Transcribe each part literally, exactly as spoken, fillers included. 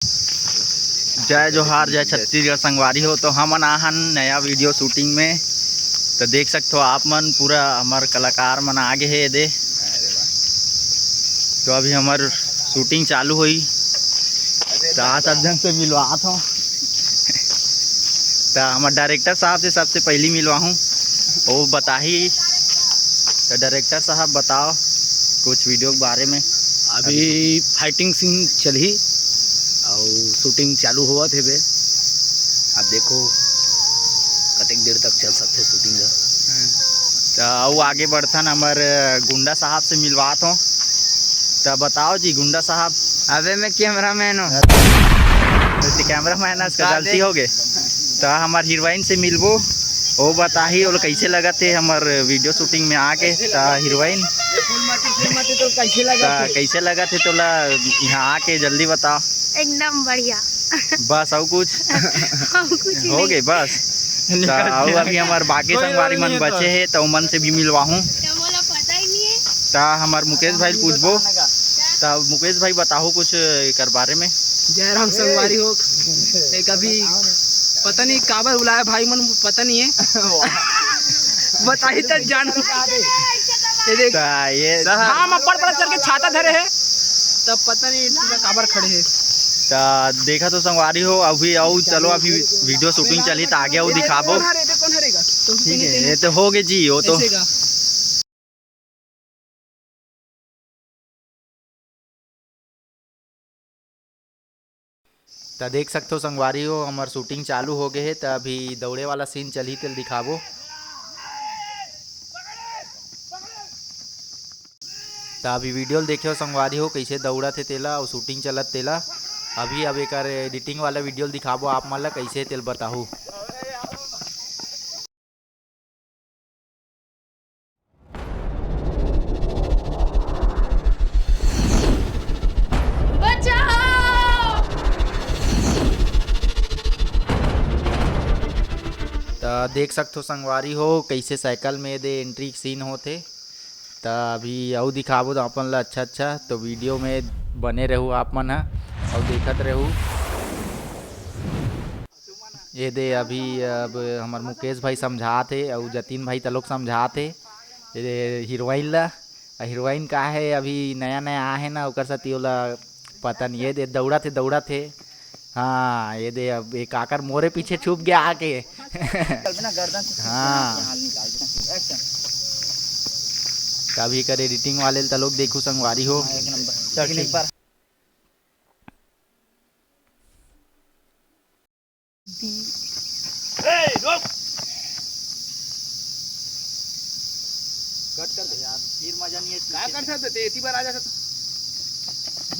जय जोहार, जय छत्तीसगढ़ संगवारी हो। तो हमन आहन नया वीडियो शूटिंग में, तो देख सकथो आप मन, पूरा हमर कलाकार मन आगे हे दे। तो अभी हमर शूटिंग चालू होई, तो आ सब झन से मिलवात हो। तो हमर डायरेक्टर साहब से सबसे पहली मिलवाहूँ, वो बताही। तो डायरेक्टर साहब, बताओ कुछ वीडियो के बारे में। अभी फाइटिंग सीन चलही अउ शूटिंग चालू होवत हे बे। अब देखो कतेक देर तक चल सकथे शूटिंग ह। तो अउ आगे बढ़थन, हमर गुंडा साहब से मिलवात हो। तो बताओ जी गुंडा साहब। अबे मैं कैमरामैन हूँ। तो कैमरामैन आज का का गलती दे? हो गए। तो हमार हीरोइन से मिलबो, वो बताही ओला कैसे लगत हे हमर वीडियो शूटिंग में आके। तो हीरोइन, ये फूल माटी, फूल माटी तो कैसे लगा तो थे? कैसे लगत हे तोला यहाँ आके, जल्दी बताओ। एकदम बढ़िया। बस अउ कुछ? अउ कुछ हो नहीं। गए बस। निकल तो अउ गया। अभी हमार बाकी कोई संगवारी रोल मन नहीं है तो। बचे हे, तो उमन से भी मिलवाहूँ। तो मोला पता ही नहीं है। तो हमार मुकेश भाई पूछबो। तो मुकेश भाई बताओ कुछ एकर बारे में। जयराम संगवारी हो, एक अभी पता नहीं काबर बुलाया भाई मन, पता नहीं है। बताही त जान। ये देख, तो ये घाम अब्बड़ पड़त करके छाता धरे हे, तब पता नहीं टूरा काबर खड़े हे। तो देखा तो संगवारी हो, अभी अउ चलो, अभी वीडियो शूटिंग चली, तो आगे अउ दिखाबो। कौन हरे, कौन हरेगा? तो ठीक है, ये तो हो गए जी, वो तो। ऐसे का। त देख सकथो संगवारी हो, हमर शूटिंग चालू हो गए हे। त अभी दौड़े वाला सीन चलही, तेल दिखाबो। त अभी वीडियो ल देखे हो संगवारी हो, कैसे दौड़त हे तेला अउ शूटिंग चलत तेला। अभी अब एकर एडिटिंग वाला वीडियो ल दिखाबो आप मन ल, कैसे तेल बताहू। बचाओ! त देख सकथो संगवारी हो, कैसे साइकिल में दे एंट्री सीन होथे। त अभी अउ दिखाबो त अपन ला अच्छा अच्छा, तो वीडियो में बने रहू आप मन ह, अउ देखत रहू। ये दे अभी अब हमर मुकेश भाई समझात हे अउ जतिन भाई तलोक समझात हे। ये दे हीरोइन ला, अ हीरोइन का हे, अभी नया नया आहे ना, ओकर साथ ओला पता नहीं। ये दे दौड़त हे, दौड़त हे। हाँ, ये दे अब एक आकर मोरे पीछे छुप गया आके। हाँ। त अभी एकर एडिटिंग वाले ल तलोक देखू संगवारी हो। हाँ, एक नंबर। चल, ठीक। ए, रुक। कट कर दे यार, फिर मजा नहीं है। काय कर सकते थे, इतनी बार आ जा सकते।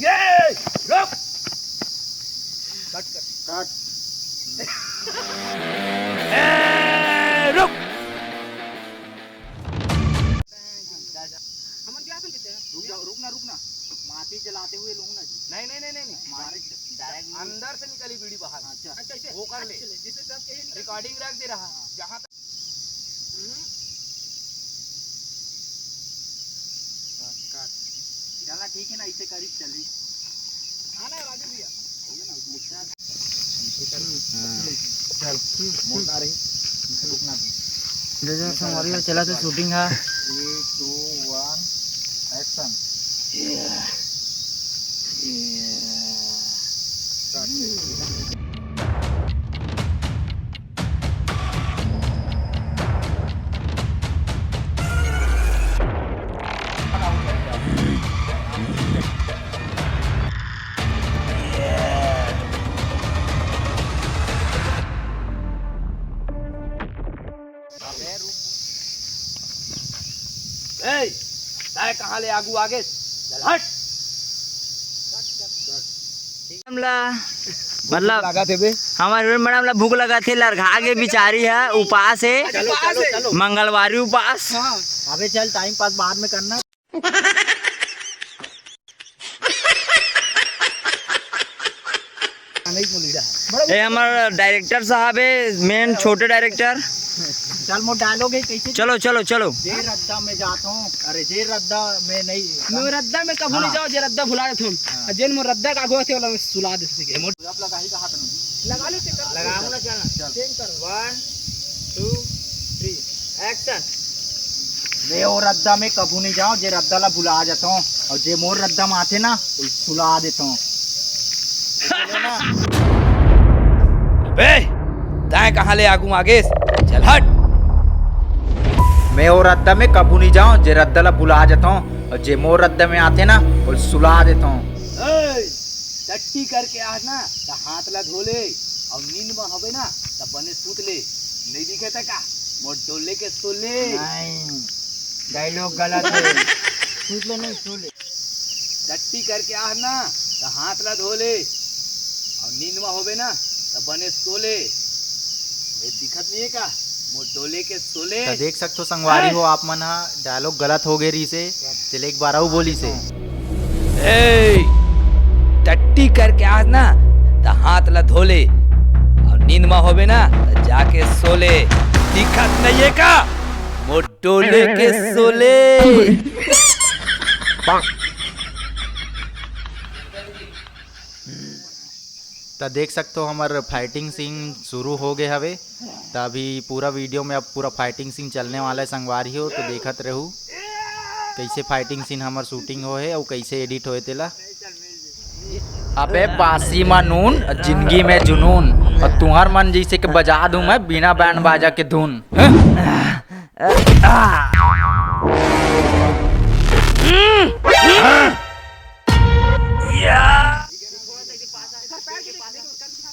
ये, रुक। कट कर। कट। ए, रुक। हमन क्या सुन देते हैं? रुक जा, रुक ना, रुक ना। माचिस जलाते हुए लूँ ना जी। नहीं, नहीं, नहीं, नहीं, नहीं। माचिस direct अंदर से निकली बीड़ी बाहर। अच्छा। अच्छा, इसे वो कर ले। अच्छा, ले, जिससे सबके ही निकल रिकॉर्डिंग रख दे रहा। हाँ। जहाँ तक हम्म। कट, कट। चला, ठीक है ना, इसे करीब चली। आना है राजू भैया। चल, मोड़ आ रही, रुकना भी। जो, जो संगवारी हो, चला तो शूटिंग है। Three, two, one, action। ए, तय कहाँ ले आगू आगे? चल हट। हमला, मतलब, लगा थे बे। हमारे मैडम ला भूख लगा थे, लरघा के बिचारी है, उपास है। अच्छा, उपास है। चलो, चलो। मंगलवारी उपास। हाँ। अबे चल, टाइम पास बाद में करना। ए, हमर डायरेक्टर साहब है, मेन छोटे डायरेक्टर। चल, मोर डायलॉग है, कैसे? चलो, चलो, चलो। जे रद्दा में जात हूँ, अरे, जे रद्दा में नहीं, मोर रद्दा में कभू नहीं जाओ, जे रद्दा भुला देत हूँ। हाँ। और जेन मोर रद्दा का आगू आथे, वाला में सुला देथे। ये मोर आप लगा ही का हाथ में। लगा लो, चेक कर। लगा ना, चल। चल। चेक करो। One, two, three, action। मैं वो रद्दा में कभू नहीं जाओ, जे रद्दा ला भुला जात हूँ, और जे मोर रद्दा में आथे ना, वो सुला देत हूँ। चलो ना। बे, तैं कहाँ ले आगू मागेस? चल हट। मैं वो रद्दा में कभू नहीं जाऊं, जे रद्दा ला भुला जाता हूँ, और जे मोर रद्दा में आथे ना, वो सुला देता हूँ। ए, टट्टी करके आ ना, त हाथ ला धो ले, और नींद में हवे ना, त बने सूत ले। नहीं दिखे त का? मोर डोले के सोले। नहीं, डायलॉग गलत है। सूत ले नहीं, सो ले। टट्टी करके आ ना, त हाथ ला धो ले, और नींद में होबे ना, त बने सो ले। ये दिखत नहीं है का? मोर डोले के सोले। त देख सकथो संगवारी हो, आप मन हा डायलॉग गलत हो गे रहिसे, तेला एक बार अउ बोलिसे। ए, टट्टी करके आ ना, त हाथ ला धो ले, और नींद में होबे ना, त जाके सो ले। दिखत नहीं है का? मोर डोले के सोले। त देख सकथो, हमर फाइटिंग सीन शुरू हो गए हवे। त अभी पूरा वीडियो में अब पूरा फाइटिंग सीन चलने वाला है संगवारी हो, तो देखत रहू कैसे फाइटिंग सीन हमर शूटिंग होए हे अउ कैसे एडिट होए तेला। अबे बासी मा नून, जिंदगी में जुनून, और तुहर मन जैसे के बजा दूं मैं बिना बैंड बाजा के धुन।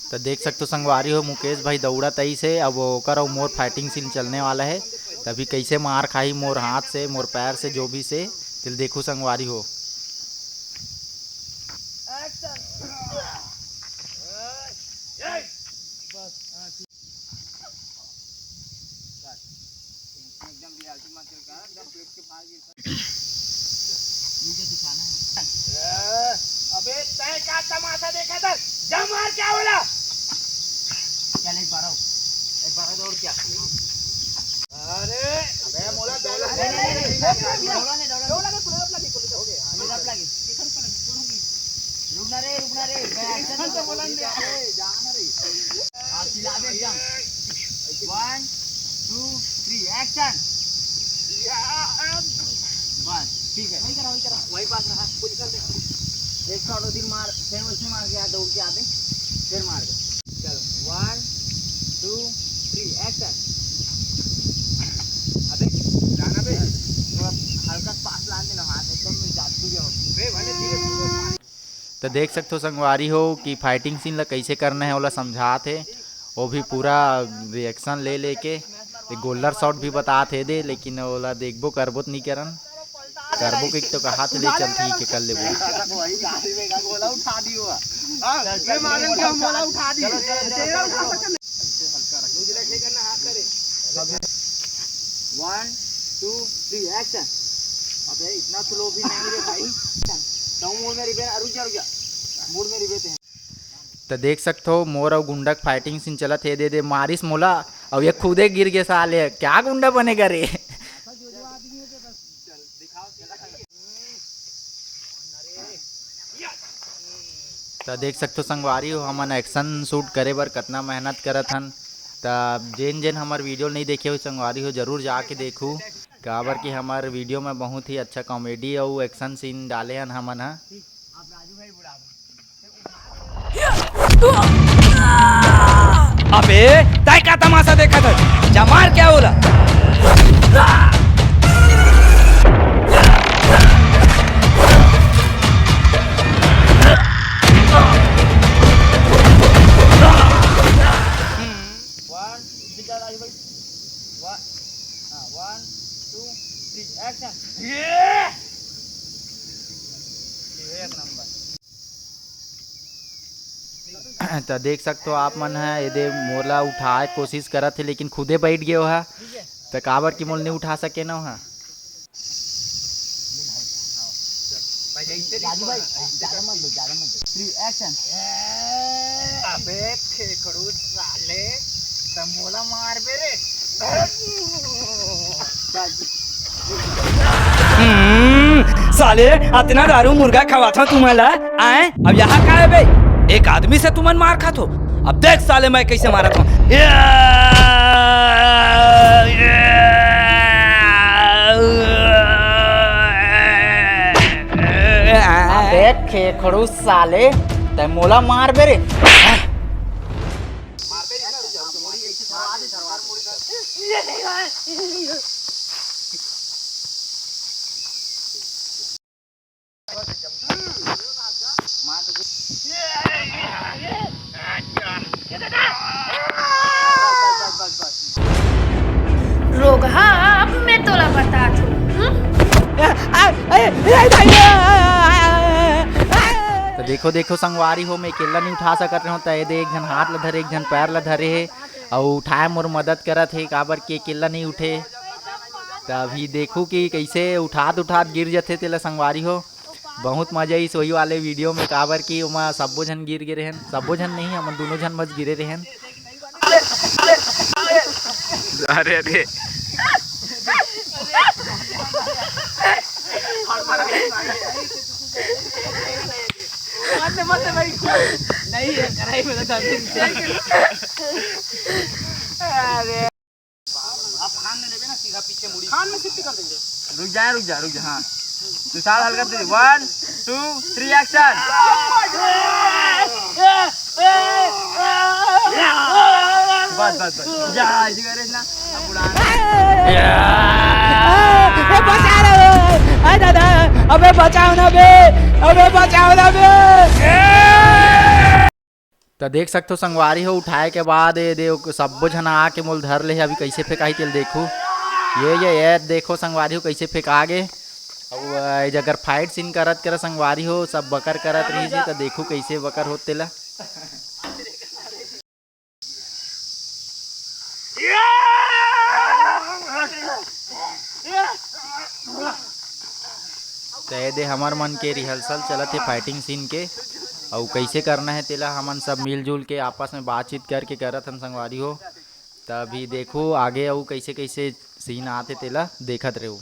त देख सकथो संगवारी हो, मुकेश भाई दौड़त आइस हे। अब ओकर अउ मोर फाइटिंग सीन चलने वाला है। तभी कैसे मार खाही मोर हाथ से, मोर पैर से, जो भी से, तेला देखू संगवारी हो। अबे तय का तमाशा देखा था, जा मार क्या बोला? चल एक बार आओ, एक बार आओ, और क्या? अरे अबे मोला दौलत अरे नहीं, नहीं, नहीं, नहीं, नहीं, दौलत नहीं, दौलत नहीं। दौलत नहीं, दौलत नहीं, दौलत नहीं। रुकना रे, रुकना रे, मैं action तो बोला नहीं। अबे जाना रे। हाँ, चिल्ला दे एकदम। One, two, three, action। बस ठीक है, वही करा, वही करा, वही पास रहा। एक शॉट उधर मार, फिर वैसे मार के आ, दौड़ के आते, फिर मार दे। चल, one, two, three, action। अबे जाना बे, थोड़ा हल्का पास ला देना, हाथ एकदम में जादू गया हो। बे भले धीरे से। त देख सकथो संगवारी हो कि फाइटिंग सीन ला कैसे करना है, ओला समझात हे। वो भी पूरा रिएक्शन ले लेके एक गोल्डर शॉट भी बतात हे दे, लेकिन ओला देखबो करबो त नहीं करन, करबो कहिके तो कहात ले, चल ठीक है कर लेबो। वही गाड़ी में का गोला उठा दियो। हाँ, ये मालूम क्या मोला उठा दियो। One, two, three, action। अबे इतना स्लो भी नहीं रे भाई। तो मूड में रिबे, रुक जा, रुक जा। मूड में रिबे ते हैं। त देख सकथो, मोर अउ गुंडा के फाइटिंग सीन चलत हे। दे दे मारिस मोला, अउ ये खुदे गिर गे साले। क्या गुंडा बनेगा रे? त देख सकथो संगवारी हो, हमन एक्शन शूट करे बर कतना मेहनत करत हन। त जेन जेन हमर वीडियो नहीं देखे हो संगवारी हो, जरूर जाके देखू, काबर कि हमर वीडियो में बहुत ही अच्छा कॉमेडी अउ एक्शन सीन डाले हन हमन ह। अबे, तय का तमाशा देखत हस? जा मार क्या होला? One, इधर आ भाई। One, हाँ, one, two, three, action। ये एक नंबर। त देख सकथो आप मन ह, एदे मोला उठाए के कोशिश करत हे, लेकिन खुदे बैठ गयो ह। त काबर कि मोला नहीं उठा सके न ह। राजू भाई, ज्यादा मत दो, ज्यादा मत दो। Three, action। अबे खेखड़ू साले, त मोला मारबे रे। हम्म, साले, अतना दारू मुर्गा खवाथंव तुमन ला, आय? अब यहाँ का है बे? एक आदमी से तुमन मार खाथो। अब देख साले, मैं कैसे मारत हंव। अबे खेखड़ू साले, तैं मोला मारबे रे। रोगहा, अब मैं तोला बतात हूँ, हम्म? तो देखो, देखो संगवारी हो, मैं अकेला नहीं उठा सकत रहूं, त ये दे एक झन हाथ ला धरे, एक झन पैर ला धरे हे, अउ उठाए मोर मदद करत हे, काबर कि अकेला नहीं उठे। त अभी देखू कि कैसे उठात उठात गिर जथे तेला संगवारी हो। बहुत मजा आइस वही वाले वीडियो में, काबर कि ओमा सब्बो झन गिर गे रहेन, सब्बो झन नहीं, हमन दोनों झन बस गिरे रहेन। अरे, अरे। मत, मत भाई, नहीं है, कढ़ाई में तो डाल दे। अरे। आप खान में लेबे ना, सीधा पीछे मुड़ी। खान में शिफ्ट कर देंगे। रुक जा, रुक जा, रुक जा, हाँ। तू साल हल्का दे, one, two, three, action। बस, बस, बस। जा, इसी करे ना। अब उड़ा। ए, बचा रे, ए दादा, अबे बचाओ ना बे, अबे बचाओ ना बे। त देख सकथो संगवारी हो, उठाए के बाद ये दे सब्बो झन आके मोल धर ले हे। अभी कैसे फेंकाही तेल देखू। ये, ये, ये देखो संगवारी हो, कैसे फेंका गे। अउ, अ, ये जगह फाइट सीन करत करत संगवारी हो, सब बकर करत रही जी, त देखू कैसे बकर होत तेला। त ये दे हमर मन के रिहर्सल चलत हे फाइटिंग सीन के, अउ कैसे करना हे तेला हमन सब मिलजुल के आपस में बातचीत करके करत हन संगवारी हो। त अभी देखो आगे अउ कैसे कैसे सीन आथे तेला देखत रहो।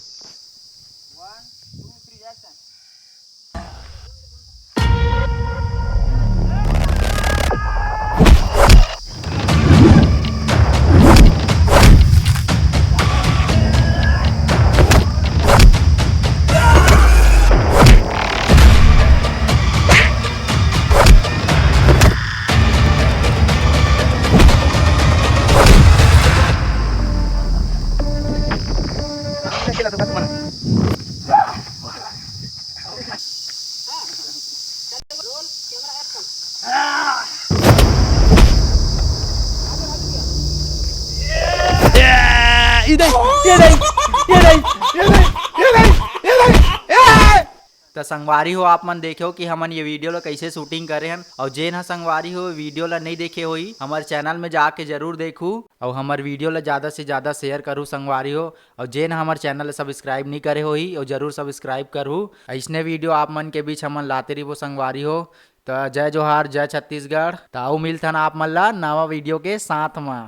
त संगवारी हो, आप मन देखे हो कि हमन ये वीडियो ला कैसे शूटिंग करे हन, अउ जेन ह संगवारी हो वीडियो ला नहीं देखे होही, हमर चैनल में जाके जरूर देखू, अउ हमर वीडियो ला ज्यादा से ज्यादा शेयर करू संगवारी हो, अउ जेन ह हमर चैनल ला सब्सक्राइब नहीं करे होही, अउ जरूर सब्सक्राइब करहू। अइसने वीडियो आप मन के बीच हमन लाते रहिबो संगवारी हो। त जय जोहार, जय छत्तीसगढ़। त अउ मिलथन आप मन ला नवा वीडियो के साथ मा।